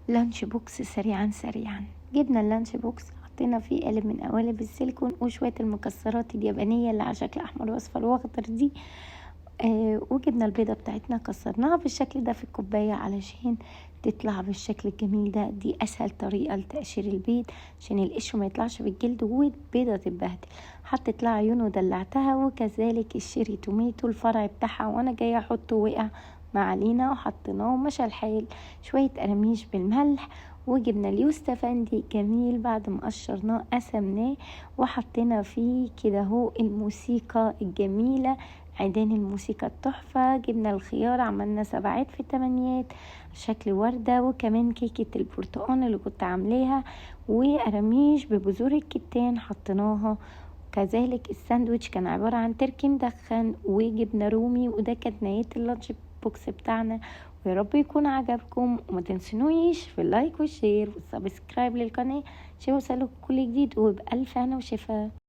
lunch box سريعا سريعا. جبنا ال lunch box، حطينا فيه قالب من قوالب السيليكون وشوية المكسرات اليابانية اللي على شكل احمر واصفر واخضر دي، وجبنا البيضة بتاعتنا كسرناها بالشكل ده في الكوباية علشان تطلع بالشكل الجميل ده. دي اسهل طريقة لتقشير البيض عشان القشر ما يطلعش بالجلد والبيضة تتبهدل. حطيت لها عيون ودلعتها، وكذلك ال cherry tomato الفرع بتاعها وانا جاية احطه وقع، ما علينا وحطيناه ومشى الحال. شوية قراميش بالملح، وجبنا اليوستفندي جميل بعد ما قشرناه قسمناه وحطينا فيه كده اهو الموسيقى الجميلة، عيدان الموسيقى التحفة. جبنا الخيار عملنا سبعات في التمانيات شكل وردة، وكمان كيكة البرتقال اللي كنت عاملاها، وقراميش ببذور الكتان حطيناها. كذلك الساندويتش كان عبارة عن تركي مدخن وجبنة رومي. وده كانت نهاية ال lunch box بتاعنا، ويا رب يكون عجبكم، وما تنسونيش في ال like وال share وال subscribe للقناة عشان يوصلكم كل جديد، وبألف هنا وشفا.